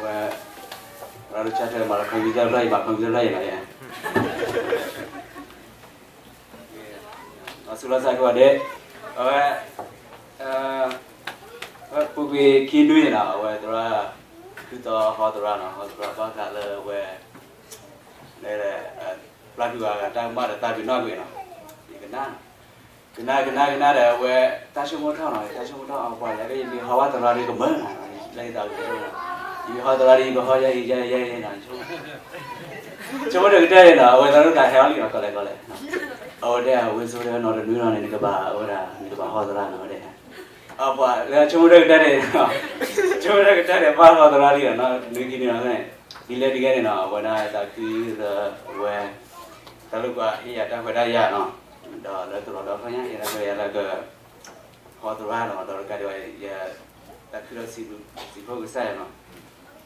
သရၣ်ဒိၣ်ဆၣ်ထွဲမၤလၢ computer ဖျၢၣ်အံၤ မၤ computer ဖျၢၣ်အံၤနီၤယဲ လီၤဆူလီၤစၢ်ကီးဒဲး, အဝဲ ပူၤကွံာ်ခံနွံန့ၣ်နီၤ အဝဲသရၣ် ဒုးသီဟီသရၣ်နီၤ ဟီသရၣ်ဘၣ်ဃးလၢအဝဲ လဲ ပျၢ်ကွံာ်ဝဲတၢ်ကမၣ်ဒီးတၢ်ပ့ၤနီၣ်ကွံာ်နီၤ, ယကနၣ် ကနၣ်ကနၣ်ကနၣ်ဒီးအဝဲ တၢ်ဆိကမိၣ်ထီၣ်နီၤ တၢ်ဆိကမိၣ်ထီၣ်အပှၤလၢ ယမ့ၢ်ဟီဘၣ်သရၣ်ဒီးကမၢနီၤ လၢယသးပူၤ ယမ့ၢ်ဟီသရၣ်ဒီးယကဟီယဲအံၤယဲအံၤယဲအံၤနီၤ, ဆိကမိၣ်တကတၢၢ်န့ၣ်နီၤ အဝဲသရၣ်ဒိၣ်သးဟဲအီၤလံနီၤ ကီးလဲၣ်ကီးလဲၣ်, အဝဲတဲအဝဲဆိဒီးနီၤတနွံနီၤန့ၣ် နကဘၣ်အဝဲဒၣ် နကဘၣ်ဟီသရၣ်နီၤ အဝဲတဲ အပှၤလၢဆိကမိၣ်တကတၢၢ်န့ၣ် ဆိကမိၣ်တကတၢၢ်န့ၣ် ဘၣ်ဟီသရၣ်လံနီၤ တနွံခံနွံနီၤန့ၣ်, ဒ်လဲၣ်ဒ်လဲၣ်န့ၣ်နီၤ အဝဲဒၣ်သးခုလၢအဝဲ တၢ်လိာ်ကွၢ်ဟ့ၣ်ယၤတၢ်ခွဲးတၢ်ယာ်နီၤ, ဒီးလၢတရီဒီဖျၢၣ်ညါ ဟ့ၣ်တၢ်ခွဲးတၢ်ယာ်လၢက ဟီသရၣ်နီၤ ဒီးတကးဒံးဘၣ် ယ တၢ်ခုဒီးစံးဘျုးစံးဖှိၣ်ကစၢ်ယွၤနီၤ,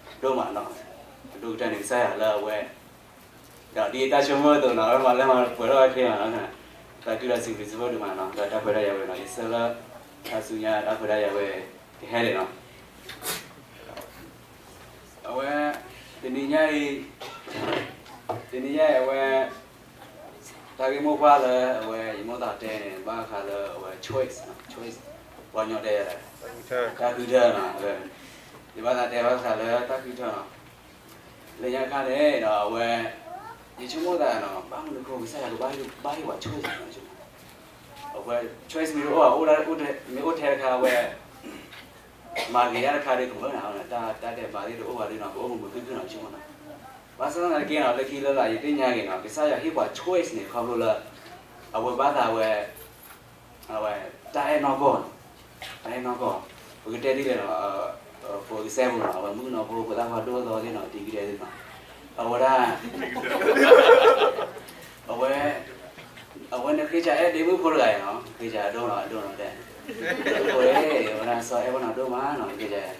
ဒိၣ်မးနီၤ, အဒိၣ်ကတၢၢ်န့ၣ်ကစၢ်ယွၤလၢအဝဲ ဒီးဒ်တၢ်ဆိကမိၣ်အသိးနီၤ မၤလၢမၤပှဲၤထီၣ်ဝဲချ့မးနီၤ, တၢ်ခုဒီးစံးဘျုးစံးဖှိၣ်ဒိၣ်မးနီၤ ဒီးတၢ်ခွဲးတၢ်ယာ်ဝဲနီၤ ယဆၢလၢ တၢ်ဆူညါတၢ်ခွဲးတၢ်ယာ်ဝဲ ကဟဲန့ၣ်နီၤ အဝဲ တနံၤညါအံၤ တနံၤညါအံၤအဝဲ တၢ်ဂ့ၢ်မိၢ်ပှၢ်လၢအဝဲ ယမိၢ်သးတဲန့ၣ် ဘၣ်ဃးလၢအဝဲ choice နီၤ choice ပှၤကညီတဲ တၢ်ဃုထၢနီၤ ယဘၣ်သးတဲဘၣ်ဃးလၢတၢ်ဃုထၢနီၤ လၢညါခါန့ၣ်ဒီးအဝဲ ယဆိကမိၣ်သးနီၤ ဘၣ်မနုၤအဃိကစၢ်ယွၤကဘၣ်ဟ့ၣ်ပှၤ choice နီၤ အဝဲ choice မ့ၢ်တအိၣ် မ့ၢ်အိၣ်ထဲတခါအဝဲ မၤဂ့ၤဒၣ်တခါဒီးကမၢနီၤ တၢ်တဲမၤသ့ၣ်တအိၣ်ဘၣ်ဒီးနီၤ ပအိၣ်မုာ်မုာ်ခုၣ်ခုၣ်နီၤ ဆိကမိၣ်နီၤ ဘၣ်ဆၣ်သနာ်က့နီၤ လၢခံလၢလာ်ယသ့ၣ်ညါဂ့ၤနီၤ ကစၢ်ယွၤဟ့ၣ်ပှၤ choice န့ၣ် ခီဖျိလၢ အဝဲဘၣ်သးဝဲ အဝဲ တၢ်အဲၣ်နီၢ်ကီၢ်နီၤ တၢ်အဲၣ်နီၢ်ကီၢ် ပကတဲဒ်လဲၣ်နီၤ ဖိကစဲဘူးနီၤ အဝဲမုၣ်ကနီၤဖိ ဖိသၣ်ခွါဒိၣ်အသီသ့ၣ်နီၤ တံၤကတဲသ့ၣ်နီၤ အဝဲဒၣ် အဝဲ အဝဲန့ၣ်ဃ့စၢ်အဲၣ်ဒ့မုၣ်ဖိတဂၤအံၤနီၤ ဃ့စၢ်အဒိနီၤ အဒိနီၤတဲ ဖိဧၢ အဝဲဒၣ်စီၤအဲၣ်ဝဲနီၤဒိၣ်မးနီၤ ဃ့စၢ် အၢ ကၠီကၠီ ယၤ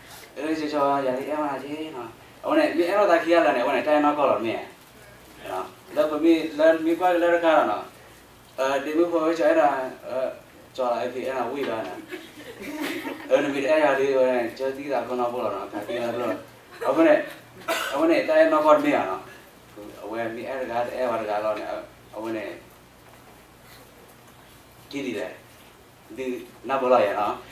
လံအဲၣ်ဝဲနီၤက့နီၤ အဝဲန့ၣ် မ့ၢ်အဲၣ်လိာ်သးခံဂၤလၢာ်န့ၣ် အဝဲန့ၣ် တၢ်အဲၣ်နီၢ်ကီၢ်လီၤမ့ၢ် လၢပမ့ၢ် လၢမ့ၢ်ကွၢ်က့ၤလၢတခါလီၤနီၤ ဒ့မုၣ်ဖိဝဲကၠီအဲၣ်ဒၣ် ကၠီလီၤ အဖံအဲၣ်ဒၣ်ဝံၣ်ဘၣ်နီၤ နမ့ၢ်တအဲၣ်ယၤဒီး ဝဲ ကၢသံသးခိၣ်နီၢ်ဖိလီၤနီၤ ခးသံသးခိၣ် အဃိန့ၣ် အဝဲန့ၣ် တၢ်အဲၣ်နီၢ်ကီၢ်တမ့ၢ်ဘၣ်နီၤ အဝဲမ့ၢ်အဲၣ်တဂၤတအဲၣ်ဝဲတဂၤလီၤန့ၣ် အဝဲန့ၣ် ထံၣ်ဒ်လဲၣ် ဒုးနၢ်ပၢၢ်လီၤယၤ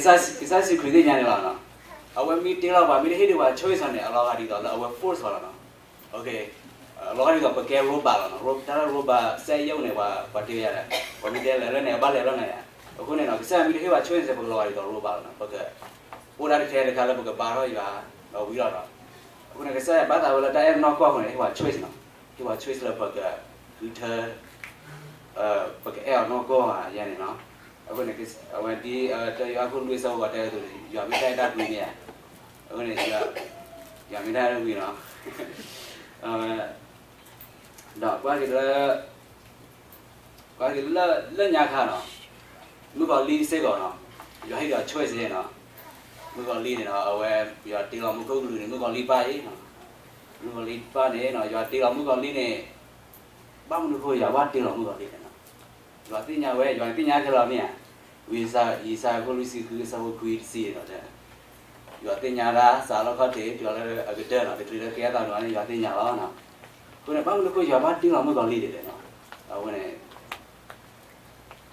နီၤ အဝဲ ကစၢ်ယ့ၣ်ၡူးခရံာ်သ့ၣ်ညါန့ၣ်လီၤနီၤ အဝဲမ့ၢ်တ့လီၤပှၤ မ့ၢ်တဟ့ၣ်ဒံးပှၤ choice န့ၣ် အလီၤဂာ်ဒ်သိးလၢအဝဲ force လီၤနီၤ အလီၤဂာ်ဒ်သိးပကဲ robot လီၤနီၤ တၢ်လၢ robot စက်ရုပ်န့ၣ် ပှၤတ့ဝဲယၤဒီး ပှၤမ့ၢ်တဲလဲၤလၢန့ၣ် အဘၣ်လဲၤလီၤန့ၣ်ယၤ အဃိန့ၣ်နီၤ ကစၢ်ယွၤမ့ၢ်တဟ့ၣ်ပှၤ choice န့ၣ် ပကလီၤဂာ်ဒ်သိး robot လီၤနီၤ ပက အိၣ်ဒၣ်တထဲတခါလၢပကဘါထီၣ်ယွၤ ဒီးဝံၤလီၤနီၤ အဃိန့ၣ် ကစၢ်ယွၤဘၣ်သးဝဲလၢတၢ်အဲၣ်နီၢ်ကီၢ်အဃိန့ၣ် ဟ့ၣ်ပှၤ choice နီၤ ဟ့ၣ်ပှၤ choice လၢပကဃုထၢ ပကအဲၣ်အီၤနီၢ်ကီၢ်ဧါယဲန့ၣ်နီၤ အဃိန့ၣ် အဝဲဒ် တၢ်ယိၤဟၣ်ခိၣ်လွံၢ်ဆၢဖိဃိးတဲအသိးန့ၣ် ယွၤမ့ၢ်တၢ်အဲၣ်တၢ်ကွံမ့ၢ်ဧါ အဃိန့ၣ် ယွၤမ့ၢ်တၢ်အဲၣ်တၢ်ကွံနီၤ ဒီးကွၢ်က့ၤလၢ ကွၢ်က့ၤလၢ လၢညါခါနီၤ မုၣ်ကီၤလံၢ်စ့ၢ်ကီးနီၤ ယွၤဟ့ၣ်ဒီး choice နီၤ မုၣ်ကီၤလံၢ်န့ၣ်နီၤ အဝဲ ယွၤတ့လီၤမူခိၣ်ကလူးန့ၣ် မုၣ်ကီၤလံၢ်ပၢ်အံၤနီၤ မုၣ်ကီၤလံၢ်ပၢ်န့ၣ်နီၤ ယွၤတ့လီၤမုၣ်ကီၤလံၢ်န့ၣ် ဘၣ်မနုၤအဃိယွၤဘၣ်တ့လီၤမုၣ်ကီၤလံၢ်န့ၣ်နီၤ ယွၤသ့ၣ်ညါဝဲ ယွၤသ့ၣ်ညါခဲလၢာ်မ့ၢ်ဧါ ဝံယၡါယၤ အခိၣ်လွံၢ်ဆံဃု အဆၢဖိခွံတဆံနီၤ ယွၤသ့ၣ်ညါဒၣ် စးလီၢ်ခီၣ်ထံး တုၤလၢအကတၢၢ်နီၤ တချုးလၢကဲထီၣ်သးန့ၣ် ယွၤသ့ၣ်ညါလီၤနီၤ အဃိန့ၣ် ဘၣ်မနုၤအဃိယွၤဘၣ်တ့လီၤမုၣ်ကီၤလံၢ်ဒ်လဲၣ်နီၤ အဝဲန့ၣ်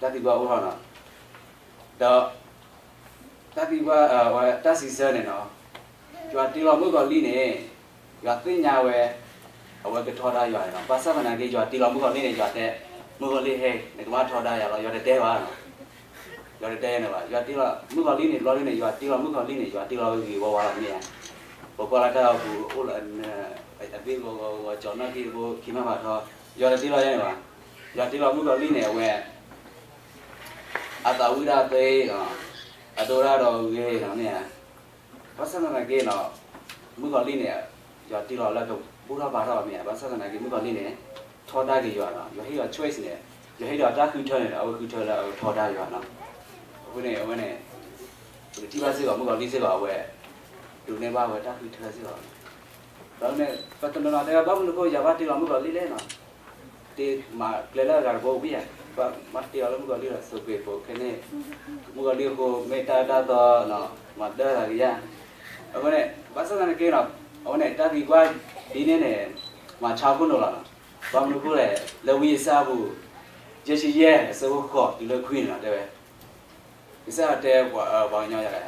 တၢ်သံကွၢ်အိၣ်ထီၣ်နီၤ ဒီး တၢ်သံကွၢ် တၢ်စံးဆၢန့ၣ်နီၤ ယွၤတ့လီၤမုၣ်ကီၤလံၢ်န့ၣ် ယွၤသ့ၣ်ညါဝဲ အဝဲကထီဒါယွၤန့ၣ်နီၤ ဘၣ်ဆၣ်သနာ်က့ ယွၤတ့လီၤမုၣ်ကီၤလံၢ်န့ၣ် ယွၤတဲ မုၣ်ကီၤလံၢ်ဟဲ နကဘၣ်ထီဒါယၤလီၤ ယွၤတတဲဘၣ်နီၤ ယွၤတတဲန့ၣ်ဘၣ် ယွၤတ့လီၤမုၣ်ကီၤလံၢ်န့ၣ် ဘျီဒ်န့ၣ် ယွၤတ့လီၤမုၣ်ကီၤလံၢ်န့ၣ် ယွၤတ့လီၤဂ့ၤဂ့ၤဝါဝါလီၤမ့ၢ်ဧါ ပကွၢ်လၢတၢ်အိၣ်ပူၤအိၣ်လၢ အဘ့ၣ်ဂီၤဂီၤဂီၤ ကၠီၤနီၣ်က့ၤတဘိ ခံမၤဖးထီ ယွၤတတ့လီၤယဲန့ၣ်ဘၣ် ယွၤတ့လီၤမုၣ်ကီၤလံၢ်န့ၣ် အဝဲ အသးဝံၣ်ဒၣ်သ့နီၤ အဒိၣ်ဒၣ်ဒီးဂ့ၤနီၤမ့ၢ်ဧါ ဘၣ်ဆၣ်သနာ်က့နီၤ မုၣ်ကီၤလံၢ်န့ၣ် ယွၤတ့လီၤလၢကဘူၣ်ထီၣ်ဘါထီၣ်မ့ၢ်ဧါ ဘၣ်ဆၣ်သနာ်က့ မုၣ်ကီၤလံၢ်န့ၣ် ထီဒါက့ၤယွၤနီၤ ယွၤဟ့ၣ်ယွၤ choice န့ၣ် ယွၤဟ့ၣ်ယွၤတၢ်ဃုထၢန့ၣ် အဝဲဃုထၢလၢအဝဲထီဒါယွၤနီၤ အဃိန့ၣ် အဝဲန့ၣ် ပကထံၣ်ဘၣ်စ့ၢ်ကီး မုၣ်ကီၤလံၢ်စ့ၢ်ကီး အဝဲ ဒိးန့ၢ်ဘၣ်ဝဲတၢ်ဃုထၢစ့ၢ်ကီး ဒီးန့ၣ် ပတနီၤနီၤတဲဝဲ ဘၣ်မနုၤအဃိ ယွၤဘၣ်တ့လီၤမုၣ်ကီၤလံၢ်လဲၣ်နီၤ တ့မၤကျဲလၢအဂၤတဘိဝံၤဧါ ဘၣ်မၤတ့လီၤလၢမုၣ်ကီၤလံၢ်ဒီး ဆိးပ့ၤပိာ်ခဲန့ၣ် မုၣ်ကီၤလံၢ်အဃိ မ့ၢ်တၢ်အၢတၢ်သီနီၤ မၤဒၢသးကယၤ အဃိန့ၣ် ဘၣ်ဆၣ်သနာ်က့ဒီး အဝဲန့ၣ် တၢ်သံကွၢ်ဒ်န့ၣ်န့ၣ် မၤဆါခိၣ်နူာ်လီၤနီၤ. ဘၣ်မနုၤအဃိလဲၣ်, လၢဝံယၡါယၤအပူၤ ယဲၢ်ဆံယဲၢ် အဆၢဖိဃိးတုၤလၢခွံန့ၣ်နီၤ တဲဝဲ ကစၢ်ယွၤတဲပှၤကညီယၤလဲၣ်,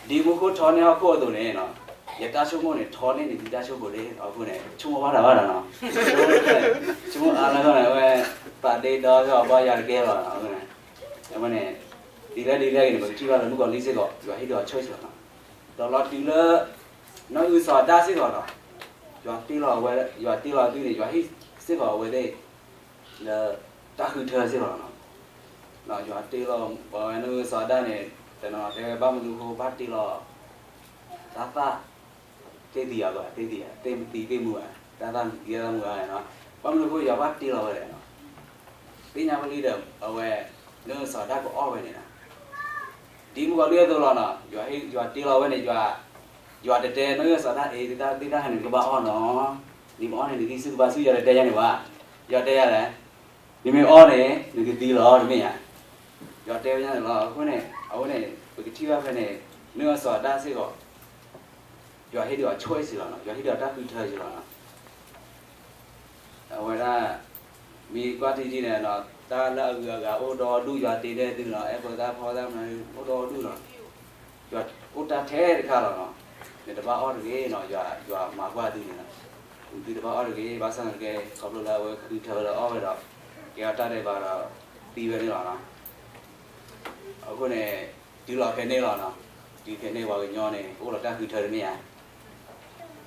ဒ်မူခိၣ်ထီန့ၢ်ဟီၣ်ခိၣ်အသိးန့ၣ်, ယတၢ်ဆိကမိၣ်န့ၣ် ထီန့ၢ်နသုတၢ်ဆိကမိၣ်လံ. အဃိန့ၣ် ဆိကမိၣ်ဘၣ်တၢ်ဘၣ်ဒီးနီၤ, ဆိကမိၣ်အါလၢအဂီၢ်န့ၣ် အဝဲ ပာ်တ့ၢ်ဒီးအီၤဘၣ်ယၤတကဲလီၤ. အဃိန့ၣ် ဒ်လဲၣ်ဒ်လဲၣ်ဂ့ၤန့ၣ် ပကထံၣ်ဘၣ်လၢမုၣ်ကီၤလံၢ်စ့ၢ်ကီး ယွၤဟ့ၣ်ဒုးအီၤ choice လီၤနီၤ. ဒီးလီၤတုၤလၢ နီၢ်အုၣ်စီၤအၤဒၣ်စ့ၢ်ကီးနီၤ, ယွၤတ့လီၤဝဲ, ယွၤတ့လီၤသုန့ၣ် ယွၤဟ့ၣ်စ့ၢ်ကီးအဝဲသ့ၣ် လၢတၢ်ဃုထၢစ့ၢ်ကီးလီၤနီၤ. ယွၤတ့လီၤဝဲနီၢ်အုၣ်စီၤအၤဒၣ်န့ၣ် တနီၤတဲဝဲဘၣ်မနုၤအဃိဘၣ်တ့လီၤ တၢ်သၣ် သ့ၣ်သံအဂီၢ် သ့ၣ်သံ သ့ၣ်မသံသ့ၣ်မူဧါ, တၢ်သၣ်မသံသ့ၣ်မူဧါနီၤ, ဘၣ်မနုၤအဃိယွၤဘၣ်တ့လီၤဝဲလဲၣ်နီၤ. သ့ၣ်ညါဝဲလံဒီး အဝဲ နီၢ်အုၣ်စီၤအၤဒၣ်ကအီၣ်ဝဲန့ၣ်နီၤ ဒ်မုၣ်ကီၤလံၢ်အသိးလီၤနီၤ, ယွၤတ့လီၤဝဲန့ၣ် ယွၤတတဲနီၢ်အုၣ်စီၤအၤဒၣ် အ့ တၢ်သ့ၣ်တၢ်ဟဲန့ၣ် နကဘၣ်အီၣ်နီၤ, နမ့ၢ်အီၣ်န့ၣ် နကသံဆူၣ်ကဘါဆူၣ် ယွၤတတဲယၤန့ၣ်ဘၣ်, ယွၤတဲယၤလဲၣ်, နမ့ၢ်အီၣ်န့ၣ် နကသံလီၤ တမ့ၢ်ဧါ. ယွၤတဲဝဲန့ၣ်လီၤ. အဃိန့ၣ် အဝဲန့ၣ် ပကထံၣ်ဘၣ်ဖဲန့ၣ် နီၢ်အုၣ်စီၤအၤဒၣ်စ့ၢ်ကီး ယွၤဟ့ၣ်ဒုးအီၤ choice လီၤနီၤ, ယွၤဟ့ၣ်ဒုးအီၤတၢ်ဃုထၢစ့ၢ်လီၤနီၤ. အဝဲဒၣ် မ့ၢ်ကွၢ်ထံထံန့ၣ်နီၤ တၢ်လၢအဂုၤအဂၤအိၣ်ဒီဒူၣ် ယွၤတ့လၢသုနီၤ, အဲၣ်ဖိသၣ်ဖီသၣ်မနုၤ အိၣ်ဒီဒူၣ်နီၤ, ယွၤအိၣ်တၢ်ထဲတခါလီၤနီၤ, နတဘၣ်အီၣ်တဂ့ၤနီၤ, ယွၤ ယွၤမၤကွၢ်သုန့ၣ်နီၤ, သုတဘၣ်အီၣ်တဂ့ၤ, ဘၣ်ဆၣ်သနာ်က့ ခီဖျိလၢအဝဲဃုထၢလၢအီၣ်ဝဲဒီး ကဲထီၣ်တၢ်ဒဲးဘးဒီး သံဝဲန့ၣ်လီၤနီၤ. အဃိန့ၣ် တုၤလီၤဖဲန့ၣ်လီၤနီၤ, တုၤဖဲန့ၣ်ပှၤကညီန့ၣ် ကအိၣ်လီၤတၢ်ဃုထၢတမ့ၢ်ဧါ.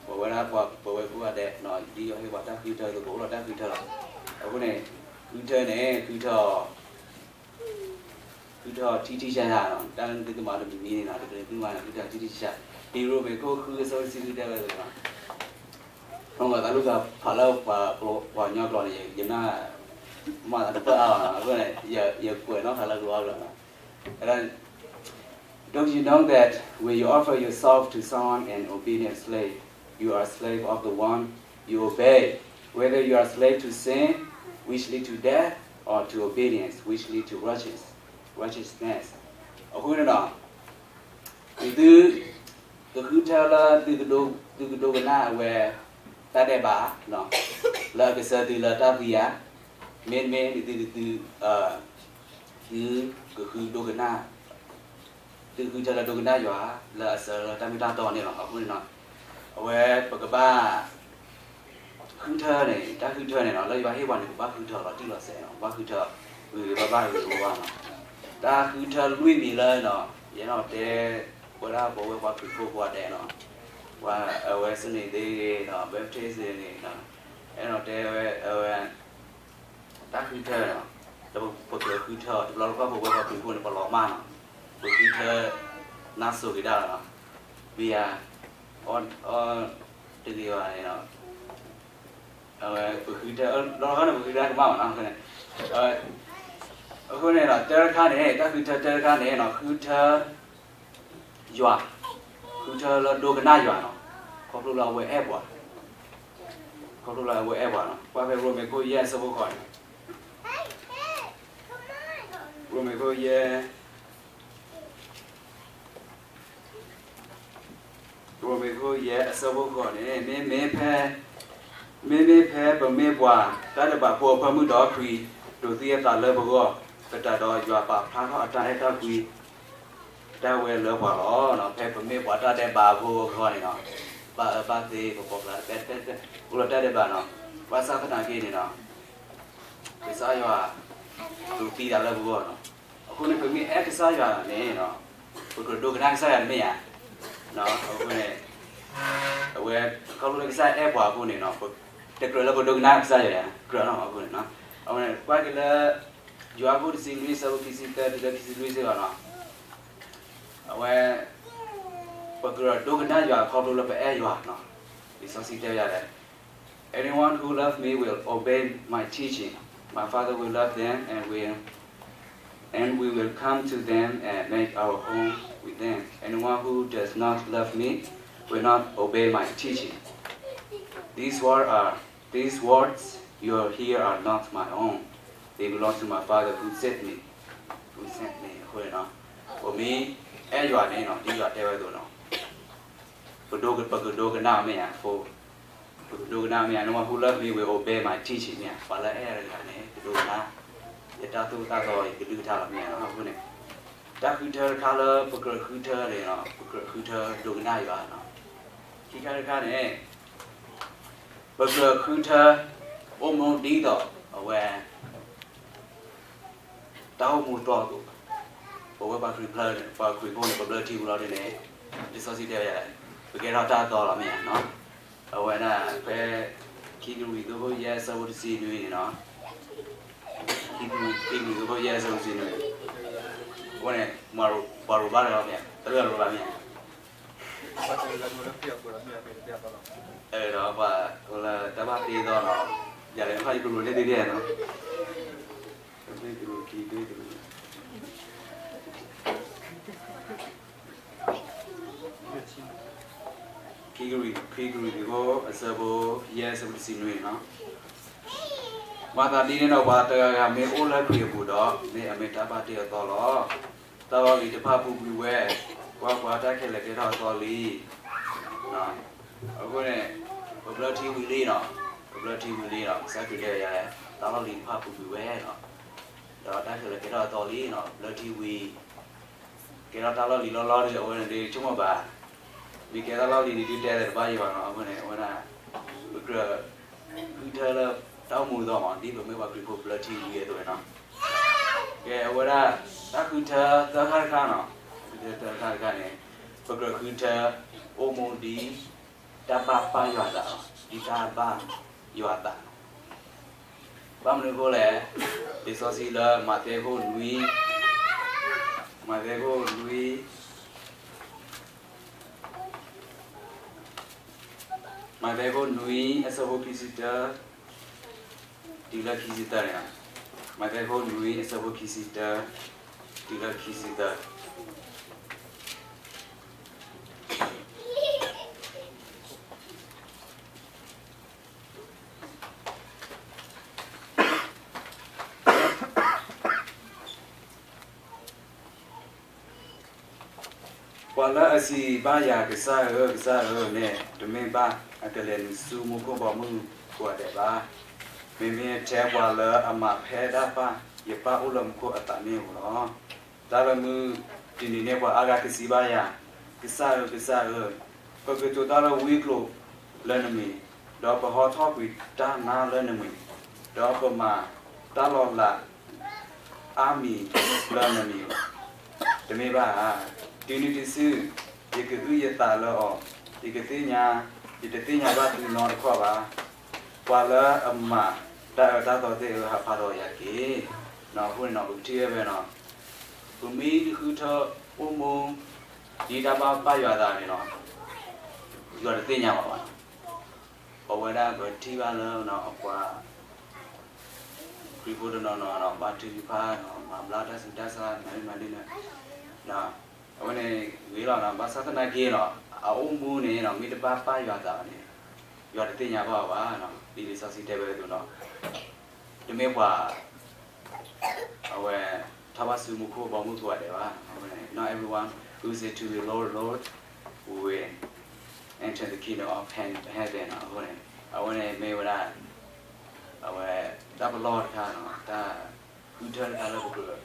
ပဝဲဒၣ်ပှၤ ပဝဲကိးဂၤဒဲးနီၤ ဒ်ယွၤဟ့ၣ်ပှၤတၢ်ဃုထၢအသိး ပအိၣ်လီၤတၢ်ဃုထၢလီၤ. အဃိန့ၣ် ဃုထၢန့ၣ် ဃုထၢ ဃုထၢထံထံဆးဆးနီၤ, တၢ်လၢသုကမၤတမံၤမံၤန့ၣ်နီၤ တကလုာ်သုမၤန့ၣ် ဃုထၢထံထံဆးဆး. ဒ်ရိမ့ၤခိၣ်ဃုအဆၢဖိတဆံဃုတဲဝဲအသိးနီၤ, ခီမၤသးလူၢ်သးဖးလၢပှၤကညီကျိာ်န့ၣ် ယနၢ် မၤသးတပၢၢ်အါဘၣ်နီၤ, အဃိန့ၣ် ယကွဲးနီၣ်ဖးလၢကလီကလီနီၤ. Don't you know that when you offer yourself to someone an obedient slave, you are a slave of the one you obey, whether you are a slave to sin, which lead to death, or to obedience, which lead to righteous, righteousness. အဃိန့ၣ်ဒီး သု ကဃုထၢလၢ သုကဒိကနၣ်အဝဲ တၢ်ဒဲးဘး လၢအကဆှၢသုလၢတၢ်သံဧါ, မ့တမ့ၢ် သု သုကဃုဒိကနၣ် သုဃုထၢလၢဒိကနၣ်ယွၤ လၢအဆှၢလၢတၢ်မ့ၢ်တၢ်တီန့ၣ်လီၤ. အဃိန့ၣ် အဝဲပကဘၣ် ဃုထၢန့ၣ် တၢ်ဃုထၢန့ၣ်နီၤ လၢယွၤဟ့ၣ်ပှၤန့ၣ် ပဘၣ်ဃုထၢလီၤတံၢ်လီၤဆဲးနီၤ, ပဘၣ်ဃုထၢ ဂ့ၤဂ့ၤဘၣ်ဘၣ်ဂ့ၤဂ့ၤဘၣ်နီၤ. တၢ်ဃုထၢလွံၢ်မံၤလၢနီၤ ယဲနီၤတဲ ဝဲဒၣ်ပဝဲပှၤခရံာ်ဖိကိးဂၤဒဲးနီၤ, ပှၤအဝဲ Seventh Day ဂ့ၤနီၤ Baptist ဂ့ၤနီၤ, အဲနီၤတဲဝဲအဝဲ တၢ်ဃုထၢနီၤ, လၢပကြၢးဃုထၢအီၤ တဘျီလၢပှၤပဝဲပှၤခရံာ်ဖိန့ၣ် ပလီၤမၢ်နီၤ, ပဃုထၢ နါစိၤက့ၤဒၣ်လီၤနီၤ, ဘံယၤ အီၣ် တဂ့ၤဘၣ်န့ၣ်နီၤ အဝဲပဃုထၢ လီၤခါန့ၣ် ပဃုထၢကမၣ်မးနီၤ, အဃိန့ၣ်ဒီး တၢ်တခါန့ၣ် တၢ်ဃုထၢတၢ်တခါန့ၣ်နီၤ ဃုထၢ ယွၤ, ဃုထၢလၢဒိကနၣ်ယွၤနီၤ, ခီဖျိလၢအဝဲအဲၣ်ပှၤ, ခီဖျိလၢအဝဲအဲၣ်ပှၤနီၤ, ကွၢ်ဖဲရိမ့ၤခိၣ်ယဲၢ်အဆၢဖိဃိးန့ၣ်, ရိမ့ၤခိၣ်ယဲၢ် ရိမ့ၤခိၣ်ယဲၢ်အဆၢဖိဃိးန့ၣ် မ့မ့ၢ်ဖဲ မ့မ့ၢ်ဖဲပမ့ၢ်ပှၤတၢ်ဒဲးဘးဖိအဖၢမုၢ်ဒီး ခရံာ်ဒိးသံအသးလၢပဂီၢ် ကတၢၢ်ဒီး ယွၤပာ်ဖျါထီၣ်အတၢ်အဲၣ်တၢ်ကွံ ဒၣ်ဝဲလၢပှၤလီၤ. ဖဲပမ့ၢ်ပှၤတၢ်ဒဲးဘးဖိအဃိန့ၣ်နီၤ ဘၣ်အၢဘၣ်သီ ပပိာ်ကျာ်တပဲတပဲ အိၣ်လၢတၢ်ဒဲးဘးနီၤ ဘၣ်ဆၣ်သနာ်က့န့ၣ်နီၤ ကစၢ်ယွၤ ဒိးသံသးလၢပဂီၢ်နီၤ. အဃိန့ၣ် ပမ့ၢ်အဲၣ်ကစၢ်ယွၤန့ၣ်နီၤ ပကြၢးဒိကနၣ်ကစၢ်ယွၤတမ့ၢ်ဧါ. အဃိန့ၣ် အဝဲ ခီဖျိလၢကစၢ်ယွၤအဲၣ်ပှၤအဃိန့ၣ်နီၤ တကြၢးလၢပဒိကနၣ်ကစၢ်ယွၤ ကြၢးနီၤအဃိန့ၣ်နီၤ. အဝဲန့ၣ် ကွၢ်က့ၤလၢ ယိၤဟၣ်ခိၣ်တဆံလွံၢ် ဆၢဖိခံဆံသၢတုၤလၢခံဆံလွံၢ်စ့ၢ်ကီးနီၤ အဝဲ ပကြၢးဒိကနၣ်ယွၤခီဖျိလၢပအဲၣ်ယွၤနီၤ. လံာ်စီဆှံတဲဝဲဒၣ် Anyone who loves me will obey my teaching. My Father will love them and will and we will come to them and make our home with them. Anyone who does not love me will not obey my teaching. These words are These words you hear are not my own. They belong to my Father who sent me. Who sent me. အဃိန့ၣ်နီၤ ပမ့ၢ်အဲၣ်ယွၤန့ၣ်နီၤ ဒ်ယွၤတဲဝဲအသိးနီၤ ပဒိ ပကဒိကနၣ်မ့ၢ်ဧါ, ပကဒိကနၣ်မ့ၢ်ဧါ, နမ့ၢ်ဟူလၢ မ့ၢ်ဝဲ obey my teaching မ့ၢ်ဧါ, ပှၤလၢအဲၣ်တဂၤန့ၣ် ကဒိကနၣ် ယတၢ်သိၣ်တၢ်သီ ယကလုၢ်ကထါလီၤမ့ၢ်ဧါနီၤ. အဃိန့ၣ် တၢ်ဃုထၢတခါလၢပကြၢးဃုထၢန့ၣ်နီၤ, ပကြၢးဃုထၢဒိကနၣ်ယွၤနီၤ. ခံခါတခါန့ၣ် ပကြၢးဃုထၢ အိၣ်မူဒ်သိးအဝဲ တၢ်အိၣ်မူသီအသိး, ပဝဲပှၤခရံာ်ဖိန့ၣ် ပှၤခရံာ်ဖိန့ၣ် ပဘျၢထံဝံၤလီၤဒ်န့ၣ် လံာ်စီဆှံတဲဝဲဒၣ် ပကဲထီၣ်တၢ်သီလီၤမ့ၢ်ဧါနီၤ. အဝဲဒၣ်ဖဲ ခံကရံၣ်သူး အခိၣ်ယဲၢ် အဆၢဖိတဆံနွံန့ၣ်နီၤ, ခံကရံၣ်သူး အခိၣ်ယဲၢ် အဆၢဖိတဆံနွံ, အဃိန့ၣ် ပှၤရိၣ်ဘၣ်တဂၤမ့ၢ်ဧါ, တဂၤရိၣ်ဘၣ်မ့ၢ်ဧါ, အဲၣ်ဒိးပှၤလၢတၢ်ဘၣ်တ့သီနီၤ, ယၤလဲၤခီၣ်ယကရူၢ်န့ၢ်ဒ်ဒ်နီၤ, ခံကရံၣ်, ခံကရံၣ်သူး အဆၢဖိယဲၢ် အဆၢဖိတဆံနွံနီၤ. မၤသးဒ်န့ၣ်ဒီး ပှၤတဂၤဂၤမ့ၢ်အိၣ်လၢခရံာ်အပူၤဒီး မ့ၢ်အမ့ၢ်တၢ်ဘၣ်တ့အသီလီၤ. တၢ်လီၢ်လံၤတဖၣ်ပူၤကွံာ်ဝဲ, ကွၢ်ကွၢ်, တၢ်ခဲလၢာ်ကဲထီၣ်အသီလံ. အဃိန့ၣ် ပဘျၢထံဝံၤလံနီၤ, ပဘျၢထံဝံၤလံနီၤ, ကစၢ်ခရံာ်တဲဝဲဒၣ်, တၢ်လီၢ်လံၤတဖၣ်ပူၤကွံာ်ဝဲနီၤ, ဒီးတၢ်ခဲလၢာ်ကဲထီၣ်အသီလံနီၤ, ဘျၢထံဝံၤ ကဲထီၣ်တၢ်လီၢ်လံၤလီၢ်လီၢ်ဒီး အဝဲန့ၣ်ဒ်ဆိကမိၣ်ဘၣ်, မ့ၢ်ကဲတၢ်လီၢ်လံၤန့ၣ် ဒုးတဲသ့ၣ်တဘၣ်ယံၤဘၣ်နီၤ. အဃိန့ၣ် အဝဲဒၣ် ပကြၢးဃုထၢလၢတၢ်အိၣ်မူအသီမး ဒ်သိးမ့ၢ်ပှၤခရံာ်ဖိဘျၢထံဝံၤအသိးနီၤ. ကဲ အဝဲဒၣ် တၢ်ဃုထၢသၢခါတခါနီၤ, တၢ်ဃုထၢသၢခါတခါန့ၣ် ပကြၢးဃုထၢ အိၣ်မူဒ် တၢ်ဘၣ်ပၢ်ယွၤအသးလီၤ, ဒ်တၢ်ဘၣ်ယွၤအသးလီၤ. ဘၣ်မနုၤအဃိလဲၣ်, လံာ်စီဆှံလၢမးသဲခိၣ်နွံ, မးသဲခိၣ်နွံ, မးသဲခိၣ်နွံ အဆၢဖိခံဆံတၢ တုၤလၢခံဆံသၢန့ၣ်, မးသဲခိၣ်နွံ အဆၢဖိခံဆံတၢ တုၤလၢခံဆံသၢ. ပှၤလၢအစံးဘၣ်ယၤ ကစၢ်ဧၢ, ကစၢ်ဧၢန့ၣ် တမ့ၢ်ဘၣ်အကလဲၤနုာ်ဆူမူခိၣ်ဘီမုၢ်ကိးဂၤဒဲးဘၣ်. မ့မ့ၢ်ထဲပှၤလၢအမၤဖဲဒၣ်ပၢ်ယပၢ်အိၣ်လၢမူခိၣ်အသးန့ၣ်ဧိၤလီၤ. တၢ်လၢမုၢ်တနံၤန့ၣ် ပှၤအါဂၤကစံးဘၣ်ယၤ, ကစၢ်ဧၢ, ကစၢ်ဧၢ, ပကတိၤတၢ်လၢဝံကျိာ်လၢနမံၤ, ဒီးပဟီထီၣ်ကွံာ်တၢ်နါလၢနမံၤ, ဒီးပမၤတၢ်လီၤလး အါမံၤလၢနမံၤဧိၤ. တမ့ၢ်ဘၣ်ဧါ. တုၤနုၤတစု ယကအုၣ်ယသးလၢအီၤ, ယကသ့ၣ်ညါ, ယတသ့ၣ်ညါဘၣ်သုနီတခီၣ်ဘၣ်. ပှၤလၢအမၤတၢ်အၢတၢ်သီသ့ၣ်ဧၢ, ဟးဖးဒီးယၤတက့ၢ်. အဃိန့ၣ်နီၤ ပကထံၣ်ဝဲဖဲနီၤ, ပမ့ၢ်တဃုထၢအိၣ်မူ ဒ်တၢ်ဘၣ်ပၢ်ယွၤအသးန့ၣ်နီၤ, ယွၤတသ့ၣ်ညါဘၣ်ဘၣ်. ပဝဲဒၣ်ပထံၣ်ဘၣ်လၢ ပှၤ ခရံာ်ဖိတနီၤနီၤ ဘါထုကဖၣ်, မၤဘျါတၢ်ဆူးတၢ်ဆါ မၤဒ်မၤဒ်န့ၣ်, အဝဲန့ၣ်ဂ့ၤလီၤ. ဘၣ်ဆၣ်သနာ်က့နီၤ အအိၣ်မူန့ၣ်နီၤ မ့ၢ်တဘၣ်ပၢ်ယွၤအသးဘၣ်န့ၣ် ယွၤတသ့ၣ်ညါဘၣ်အီၤဘၣ်. ဒ်လံာ်စီဆှံတဲဝဲအသိးနီၤ တမ့ၢ်ပှၤ အဝဲ ထီၣ်ဘၣ်ဆူမူခိၣ်ဘီမုၢ်ကိးဂၤဒဲးဘၣ်. Not everyone who say to the Lord, Lord, will enter the kingdom of heaven. အဃိန့ၣ် အဝဲန့ၣ်မ့ၢ်ဝဲဒၣ် အဝဲ တၢ်ပလီၢ်တခါနီၤ, တၢ်ဃုထၢတခါလၢပကြၢး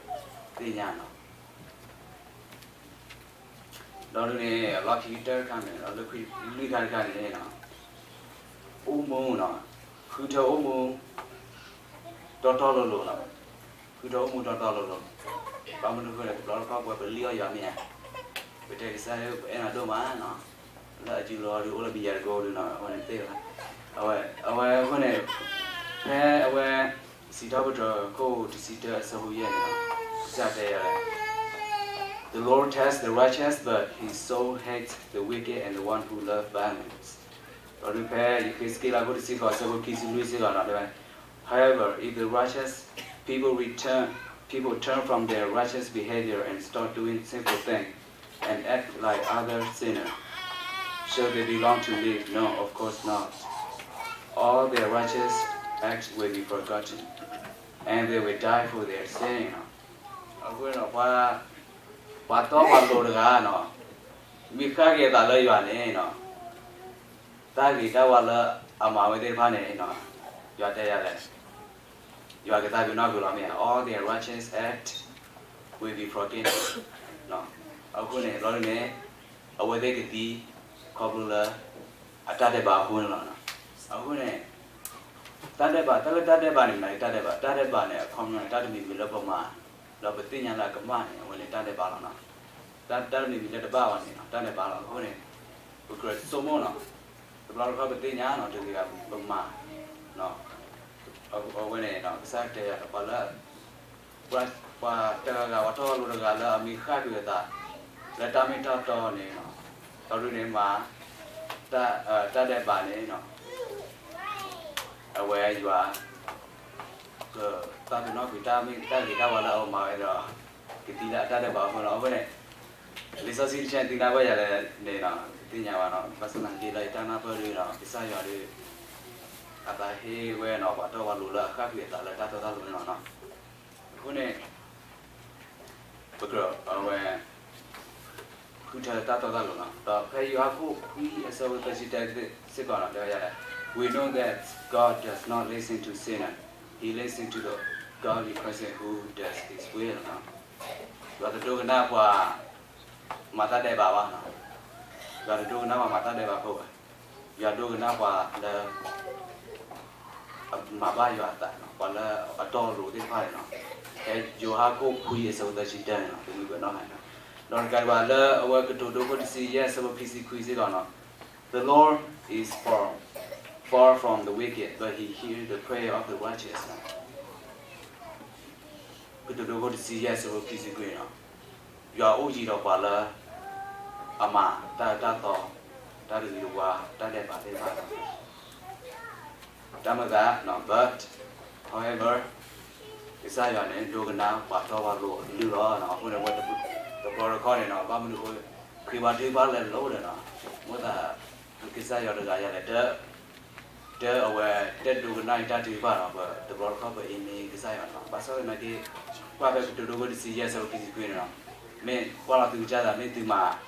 သ့ၣ်ညါနီၤ. ဒီးဒ်န့ၣ် အလီၢ်ခံကတၢၢ်တခါန့ၣ် ဒီးလၢလွံၢ်ခါတခါန့ၣ် အိၣ်မူနီၤ, ဃုထၢအိၣ်မူ တီတီလိၤလိၤနီၤ, ဃုထၢအိၣ်မူတီတီလိၤလိၤ. ဘၣ်မနုၤအဃိလဲၣ် တဘျီတခီၣ်ပှဲၤပလံၣ်အီၣ်ယွၤမ့ၢ်ဧါ, ပတဲကစၢ်ဧၢ ပအဲၣ်နၤဒိၣ်မးနီၤ, လၢအစုလီၤဒုးအိၣ်လၢဘံယၤတကိးဒုးနီၤ အဝဲန့ၣ်သ့ၣ်ဧါ. အဝဲ အဝဲအဃိန့ၣ် ဖဲအဝဲ စံးထီၣ်ပတြၢၤခိၣ်တဆံတၢအဆၢဖိယဲၢ်န့ၣ် ကစၢ်တဲယၤလဲၣ်, The Lord tests the righteous, but his soul hates the wicked and the one who love violence. ဒီးဒုးဖဲယဃ့းစက့လးခိၣ်တဆံဃိးအဆၢဖိခံဆံလွံၢ်စ့ၢ်ကီးနီၤ တဲဝဲ, However, if the righteous people return, people turn from their righteous behavior and start doing sinful things, and act like other sinners. Shall they be long to live? No, of course not. All their righteous acts will be forgotten, and they will die for their sin. အဃိန့ၣ် ပှၤတီပှၤလိၤတဂၤနီၤ, မ့ၢ်ဃၣ်က့ၤအသးလၢယွၤန့ၣ်နီၤ တၢ်ဂ့ၤတၢ်ဝါလၢအမၤဝဲသ့ၣ်တဖၣ်န့ၣ်, ယွၤတဲယၤလဲၣ်, ယွၤကသးပ့ၤနီၣ်ကွံာ်လီၤမ့ၢ်ဧါ, all their righteous act will be forgiven. အဃိန့ၣ် လီၤဒ်န့ၣ် အဝဲသ့ၣ်ကသံခီဖျိလၢ အတၢ်ဒဲးဘးအဃိန့ၣ်လီၤ. အဃိန့ၣ် တၢ်ဒဲးဘး, တၢ်လၢတၢ်ဒဲးဘးန့ၣ် မနုၤတၢ်ဒဲးဘး, တၢ်ဒဲးဘးန့ၣ် အခီပညီန့ၣ် တၢ်တမံၤမံၤလၢပမၤ, ဒီးပသ့ၣ်ညါလၢအကမၣ်န့ၣ် အဝဲန့ၣ်တၢ်ဒဲးဘးလီၤ. တၢ်တမံၤမံၤလၢတဘၣ်ဘၣ်န့ၣ် တၢ်ဒဲးဘးလီၤ. အဃိန့ၣ် ပကြၢးဆိကမိၣ်နီၤ, တဘျီတခီၣ်ပသ့ၣ်ညါနီၤ တဂ့ၤဘၣ်ပမၤ, အဝဲန့ၣ် ကစၢ်တဲယၤလၢ ပှၤလၢ ပှၤတဂၤဂၤ ပှၤထီၣ်လိၤတဂၤလၢအမ့ၢ်ဃၣ်ကွံာ်အသး လၢတၢ်မ့ၢ်တၢ်တီန့ၣ်, ဒီးဒ်န့ၣ်မး တၢ်ဒဲးဘးန့ၣ် အဝဲယွၤ ကသးပ့ၤနီၣ်ကွံာ်တၢ်မ့ၢ်တၢ်ဂ့ၤတၢ်ဝါလၢအမၤဝဲဒီး ကသံလၢအတၢ်ဒဲးဘးအဃိလီၤ. အဃိန့ၣ် လံာ်စီဆှံတဆၢန့ၣ်သ့ၣ်ညါဘၣ်ယၤလဲၣ်န့ၣ် တသ့ၣ်ညါဘၣ်နီၤ, ဘၣ်ဆၣ်သနာ်က့လၢယတၢ်နၢ်ပၢၢ်ဒ်နီၤ ကစၢ်ယွၤဒီး အသးဟ့ဝဲနီၤ ပှၤတီပှၤလိၤလၢအဃၣ်ကွံာ်အသးလၢတၢ်တီတၢ်လိၤန့ၣ်လီၤ. အဃိန့ၣ် ပကြၢးအဝဲ ဃုထၢတၢ်တီတၢ်လိၤလီၤ. ဒီးဖဲယိၤဟၣ်ခိၣ်ခွံအဆၢဖိသၢဆံတၢစ့ၢ်ကီးနီၤ တဲဝဲဒ်လဲၣ်, We know that God does not listen to sinner, he listen to the godly person who does his will. ယွၤတဒိကနၣ်ပှၤမၤတၢ်ဒဲးဘးဘၣ်နီၤ, ယွၤတဒိကနၣ်ပှၤမၤတၢ်ဒဲးဘးဖိဘၣ်, ယွၤဒိကနၣ်ပှၤလၢ မၤဘၣ်ယွၤအသးနီၤ, ပှၤလၢအတီအလိၤသ့ၣ်တဖၣ်န့ၣ်နီၤ, ဖဲယိၤဟၣ်ခိၣ်ခွံအဆၢဖိသၢဆံတၢန့ၣ်နီၤ တမုၢ်ကနီၣ်ဟါနီၤ, ဒီးတကးဒံးဘၣ်လၢအဝဲကတိၤဒိခိၣ်တဆံယဲၢ်အဆၢဖိခံဆံခွံစ့ၢ်ကီးနီၤ, The Lord is far, far from the wicked, but he hears the prayer of the righteous. ကတိၤဒိခိၣ်တဆံယဲၢ်အဆၢဖိခံဆံခွံနီၤ, ယွၤအိၣ်ယံၤဒီးပှၤလၢ အမၤတၢ်အၢတၢ်သီ, တၢ်တဂ့ၤတဝါ, တၢ်ဒဲးဘးသ့ၣ်တဖၣ်နီၤ, တၢ်မၤသးနီၤ, but, however, ကစၢ်ယွၤန့ၣ် ဒိကနၣ်ပှၤတီပှၤလိၤအကလုၢ်လီၤ. အဃိန့ၣ် တဘျီတခီၣ်န့ၣ်နီၤ ဘၣ်မနုၤအဃိ ခရံာ်ပှၤထုကဖၣ်လဲၤလိၤဒီးနီၤ, မိၣ်သး ကစၢ်ယွၤတဂၤယၤလဲၣ် တၢ်အဝဲ တၢ်ဒိကနၣ်အံၤတၢ်ထုကဖၣ်နီၤ, ပတဘျီတခီၣ်ပအ့န့ၢ်ကစၢ်ယွၤနီၤ, ဘၣ်ဆၣ်သနာ်က့ ကွၢ်ဖဲကတိၤဒိခိၣ်တဆံယဲၢ်အဆၢဖိခံဆံခွံန့ၣ်နီၤ, မ့ၢ်ကွၢ်လီၤသုကစၢ်သး မ့ၢ်သုမၤ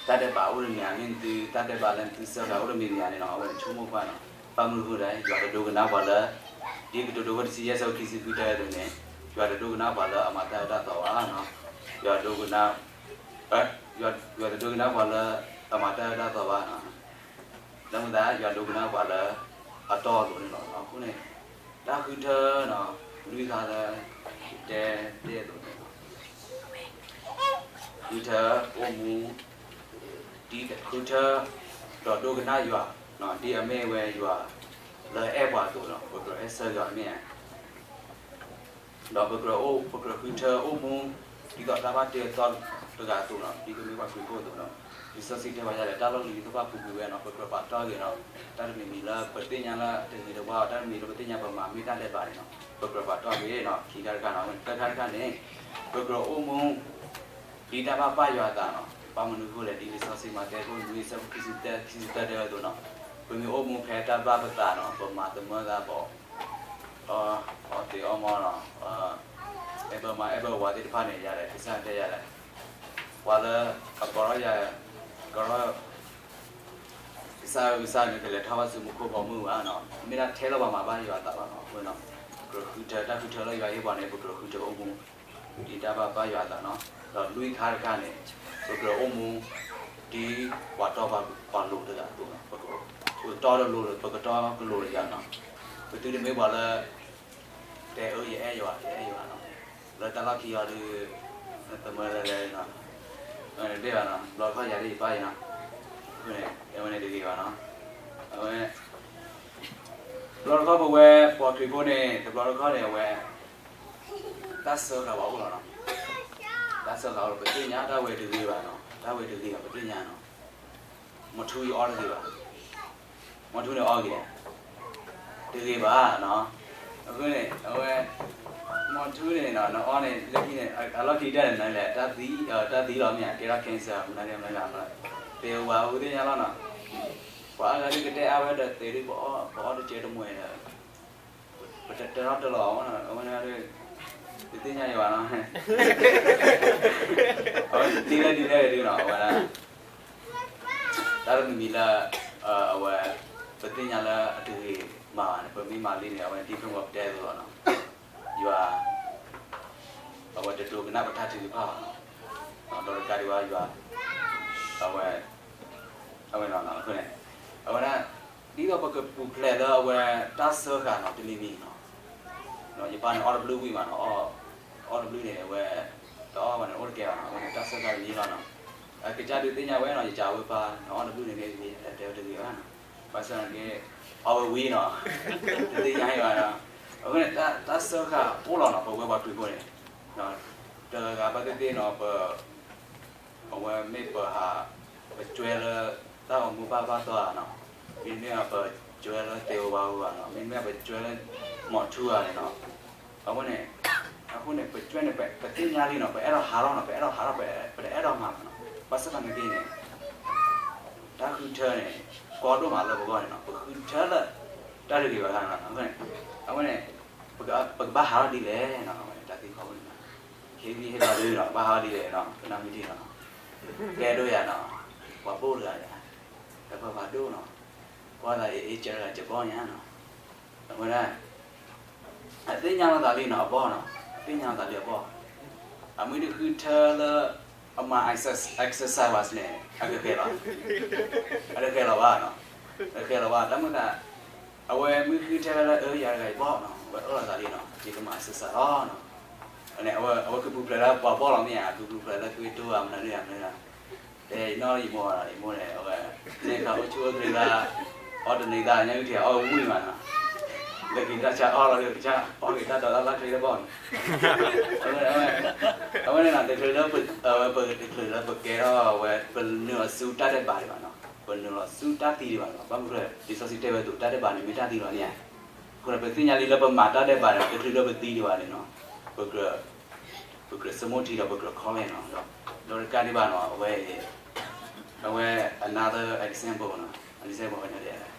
တၢ်ဒဲးဘးအိၣ်တမံၤဧါ, မ့ၢ်သုတၢ်ဒဲးဘးလၢသုစၢဃာ်အိၣ်တမံၤမံၤဧါန့ၣ်နီၤ, အဝဲန့ၣ်ဆိကမိၣ်ကွၢ်နီၤ, ဘၣ်မနုၤအဃိလဲၣ် ယွၤတဒိကနၣ်ပှၤလၢ ဒ်ကတိၤဒိခိၣ်တဆံယဲၢ်အဆၢဖိခံဆံခွံတဲဝဲအသိးန့ၣ်, ယွၤတဒိကနၣ်ပှၤလၢအမၤတၢ်အၢတၢ်သီဘၣ်နီၤ, ယွၤဒိကနၣ် ယွၤတဒိကနၣ်ပှၤလၢအမၤတၢ်အၢတၢ်သီဘၣ်နီၤ, လၢမုၢ်သး ယွၤဒိကနၣ်ပှၤလၢအတီအလိၤန့ၣ်လီၤ. အဃိန့ၣ် တၢ်ဃုထၢနီၤ လွံၢ်ခါလၢ ယတဲတ့ၢ်အသိးန့ၣ်လီၤ. ဃုထၢအိၣ်မူ, ဃုထၢ ဒီးဒိကနၣ်ယွၤ, ဒ်အမ့ၢ်ဝဲယွၤလၢအအဲၣ်ပှၤအသိးနီၤ, ပကြၢးအဲၣ်ဆၢယွၤမ့ၢ်ဧါ ဒီးပကြၢးအိၣ်, ပကြၢးဃုထၢအိၣ်မူ ဒ်သိးတၢ်ဘၣ်တ့အသီတဂၤအသိးနီၤ, ဒ်ပမ့ၢ်ပှၤခရံာ်ဖိအသိးနီၤ, လံာ်စီဆှံတဲဝဲဒ်လဲၣ်, တၢ်လီၢ်လံၤသ့ၣ်တဖၣ်ပူၤကွံာ်ဝဲနီၤ, ပကြၢးပာ်တ့ၢ်ဂ့ၤနီၤ, တၢ်တမံၤမံၤလၢပသ့ၣ်ညါလၢတဂ့ၤတဝါ, တၢ်တမံၤလၢပသ့ၣ်ညါပမၤမ့ၢ်တၢ်ဒဲးဘးန့ၣ်နီၤ, ပကြၢးပာ်တ့ၢ်ဂ့ၤနီၤ, ခံခါတခါနီၤ, သၢခါတခါန့ၣ် ပကြၢးအိၣ်မူ ဒ်တၢ်ဘၣ်ပၢ်ယွၤအသးနီၤ, ဘၣ်မနုၤအဃိလဲၣ်, ဒ်လံာ်စီဆှံမးသဲအခိၣ်နွံအဆၢဖိခံဆံတၢ ခံဆံတၢ တဲဝဲအသိးနီၤ, ပမ့ၢ်အိၣ်မူဖဲတၢ်ဘၣ်ပသးနီၤ, ပမၤသမၢသးဘၣ် အီၣ်သ့အီၣ်မီနီၤ, အဲၣ်ဘၢမါအဲၣ်ဘၢဝၤသ့ၣ်တဖၣ်န့ၣ် ယၤလဲၣ် ကစၢ်တဲယၤလဲၣ်, ပှၤလၢအကီထီၣ်ယၤ, ကီထီၣ် ကစၢ်ဧၢ ကစၢ်န့ၣ် ကလဲၤထီၣ်ဘၣ်ဆူမူခိၣ်ဘီမုၢ်ဘၣ်နီၤ, မ့ၢ်ဒၣ်ထဲလီၤပှၤမၤဘၣ်ယွၤအသးဘၣ်နီၤ, အဃိနီၤ, ပကြၢးဃုထၢ တၢ်ဃုထၢလၢယွၤဟ့ၣ်ပှၤန့ၣ် ပကြၢးဃုထၢအိၣ်မူ ဒ်တၢ်ဘၣ်ပၢ်ယွၤအသးနီၤ, ဒီးလွံၢ်ခါတခါန့ၣ် ပကြၢးအိၣ်မူ ဒ်ပှၤတီပှၤလိၤတဂၤအသိးနီၤ, ပကတီတလိၤ ပကတီကလိၤတဂၤနီၤ, ပသုတမ့ၢ်ပှၤလၢ တဲအၢ ယအဲၣ်ယွၤ ယအဲၣ်ယွၤနီၤ, လၢတၢ်လီၢ်ခံအီၤဒီး သမၢလဲၤလဲၤနီၤ, တဘၣ်ဘၣ်နီၤ, တဘျီတခီၣ်ယၤဒ်ယပၢ်ယၤနီၤ, အဝဲန့ၣ်တဂ့ၤဘၣ်နီၤ, အဝဲ တဘျီတခီၣ်ပဝဲပှၤခရံာ်ဖိန့ၣ် တဘျီတခီၣ်န့ၣ် အဝဲ တၢ်စၢဃာ်ပှၤအိၣ်လီၤနီၤ, တၢ်စၢဃာ်အိၣ်လီၤ ပသ့ၣ်ညါတၢ်ဝဲတဂ့ၤဘၣ်နီၤ, တၢ်ဝဲတဂ့ၤဘၣ် ပသ့ၣ်ညါနီၤ, မီၤထူယအီၣ်တဂ့ၤဘၣ်, မီၤထူန့ၣ်အီၣ်ဂ့ၤဧါ, တဂ့ၤဘၣ်နီၤ, အဃိန့ၣ် အဝဲ မီၤထူန့ၣ်နီၤ နအီၣ်န့ၣ် လၢခံန့ၣ် အလီၢ်ခံတၢ်န့ၣ်လဲၣ် တၢ်သံ တၢ်သံလီၤမ့ၢ်ဧါ ကဲထီၣ် cancer မနုၤမနုၤလၢ် သ့ၣ်ဝဲပသ့ၣ်ညါလီၤနီၤ, ပှၤအါဂၤဒ်ကတဲအါဝဲဒီးသ့ၣ်ဒ် ပအီၣ်တကဲတမှဲၤဒီး ပတတဲထီၣ်တလီၤအီၤနီၤ အဝဲန့ၣ်ဒီး ပသ့ၣ်ညါယၤဘၣ်နီၤ အဝဲသ့ၣ်လၢဒ်လဲၣ်ဂ့ၤဒုနီၤ အဝဲဒၣ် တၢ်တမံၤမံၤလၢ အဝဲ ပသ့ၣ်ညါလၢအတဂ့ၤမးဘၣ်န့ၣ် ပမ့ၢ်မၤလံန့ၣ် အဝဲဒ်ဖဲမ့ၢ်ပတဲအသိးလီၤနီၤ, ယွၤ အဝဲတဒိကနၣ်ပတၢ်ထုကဖၣ်ဘၣ်နီၤ, ဒီးတကးဒံးဘၣ်ယွၤ အဝဲ အဝဲနီၤ အဃိန့ၣ် အဝဲဒၣ် ဒ်သိးပကပူၤဖျဲးလၢအဝဲတၢ်စၢဃာ်နီၤ တမံၤမံၤနီၤ, ယပၢ်န့ၣ်အီၣ်တဘျုးဝံၤမးနီၤ, အီၣ်တဘျုးန့ၣ် အဝဲ တအီၣ်ဘၣ်န့ၣ် အိၣ်တကဲဘၣ်နီၤ, အဝဲန့ၣ်တၢ်စၢဃာ်တမံၤလီၤနီၤ, အကစၢ်ဒုးသ့ၣ်ညါဝဲနီၤ ယကးဝဲပၢ် နအီၣ်တဘျုးန့ၣ်မ့ၢ်တမံၤ အတဲဝဲတဂ့ၤဘၣ်နီၤ, ဘၣ်ဆၣ်န့ၣ်က့ အီၣ်ဝဲဝံၤနီၤ, တသ့ၣ်ညါဘၣ်နီၤ, အဃိန့ၣ် တၢ်စၢဃာ်အိၣ်လီၤနီၤ ပဝဲပှၤခရံာ်ဖိန့ၣ် တဂၤဂၤဘၣ်သ့ၣ်သ့ၣ်နီၤ ပ အဝဲမ့ၢ်ပဟး ပကွဲလၢ တၢ်ဂီၤမူဘၣ်ဘၣ်သီဧါနီၤ, မ့တမ့ၢ်ပကွဲလၢသ့ဝဲဝါဝဲဘၣ်နီၤ, မ့တမ့ၢ်ပကွဲလၢ မီၤထူဧါန့ၣ်နီၤ, အဝဲန့ၣ် အဃိန့ၣ် ပကွဲန့ၣ် ပသ့ၣ်ညါလံနီၤ ပအဲၣ်ဒိးဟးထီၣ်နီၤ ပအဲၣ်ဒိးဟးထီၣ် ပတအဲၣ်ဒိးမၤဘၣ်နီၤ, ဘၣ်ဆၣ်သနာ်က့န့ၣ် တၢ်ဃုထၢန့ၣ် ကီဒိၣ်မးလၢပဂီၢ်န့ၣ်နီၤ, ပဃုထၢလၢ တၢ်တဂ့ၤဘၣ်နီၤ, အဝဲန့ၣ် ပကဘၣ်ဟးထီၣ်ဒ်လဲၣ်နီၤ, အဝဲန့ၣ်တၢ်သံကွၢ်န့ၣ်နီၤ, ဟ့ၣ်ဂံၢ်ဟ့ၣ်ဘါဒုးနီၤ ဘၣ်ဟးထီၣ်ဒ်လဲၣ်နီၤ ပနၢ်မုၢ်ထံနီၤ, ကဲဒိၣ်ယၤနီၤ, ပှၤဘိၣ်တဂၤယၤ, တၢ်ပၢၢ်ဖးဒိၣ်နီၤ, ကွၢ်သးအ့ၣ်အ့ၣ်ကၢတဂၤကဘီညါနီၤ, အဝဲဒၣ် အသ့ၣ်ညါလီၤသးလံနီၤ အဘီၣ်နီၤ, သ့ၣ်ညါလီၤသးလံအဘီၣ်, အမ့ၢ်တဃုထၢလၢ အမၤ exercise ဘၣ်န့ၣ် အကဃဲၤလီၤ, အတဃဲၤလီၤဘၣ်နီၤ, အတဃဲၤလီၤဘၣ် တၢ်မုၢ်သး, အဝဲမ့ၢ်ဃုထၢလၢအယၤတဂၤအဘီၣ်နီၤ အဝဲအၢၣ်လီၤသးလံနီၤ ယကမၤ exercise လီၤနီၤ, အဝဲကပူၤဖျဲးလၢပှၤဘီၣ်လီၤမ့ၢ်ဧါ ကပူၤဖျဲးလၢသွံၣ်တိဧါ မနုၤန့ၣ်ဧါ မနုၤဧါ တဲယနီၢ်ယမိၢ်ဒီး ယမိၢ်န့ၣ် အဝဲ န့ၣ်ခါအိၣ်ဆူၣ်အိၣ်ချ့လၢ အီၣ်တန့ၤသး ညါအုၣ်ထံးအီၣ်ဝံၣ်မးနီၤ, လၢက့ၤတၢ်ဆါအီၣ်လီၤ ကဆါအီၣ်က့ၤတၢ်ဒီးတၢ်လၢချ့တဘီၣ်နီၤ, အဝဲန့ၣ်နီၤ တချုးလၢ ပတချုးလၢပကဲထီၣ်ဝဲ ပနုာ်လီၤဆူတၢ်ဒဲးဘးဒံးဘၣ်နီၤ, ပနုာ်လီၤဆူတၢ်သံဒံးဘၣ်နီၤ, ဘၣ်မနုၤလဲၣ် လံာ်စီဆှံတဲဝဲအသိး တၢ်ဒဲးဘးန့ၣ် မ့ၢ်တၢ်သံလီၤန့ၣ်ဧါ, အဃိဒီး ပသ့ၣ်ညါလံလၢပမၤတၢ်ဒဲးဘးန့ၣ် တချုးလၢပသံဒံးဘၣ်န့ၣ်နီၤ, ပကြၢး ပကြၢးဆိကမိၣ်ထံဒီး ပကြၢးခီလဲၣ်နီၤ, ဒီး ဒီးတကးဒံးဘၣ်နီၤ အဝဲ အဝဲ another example နီၤ, example ဝဲန့ၣ်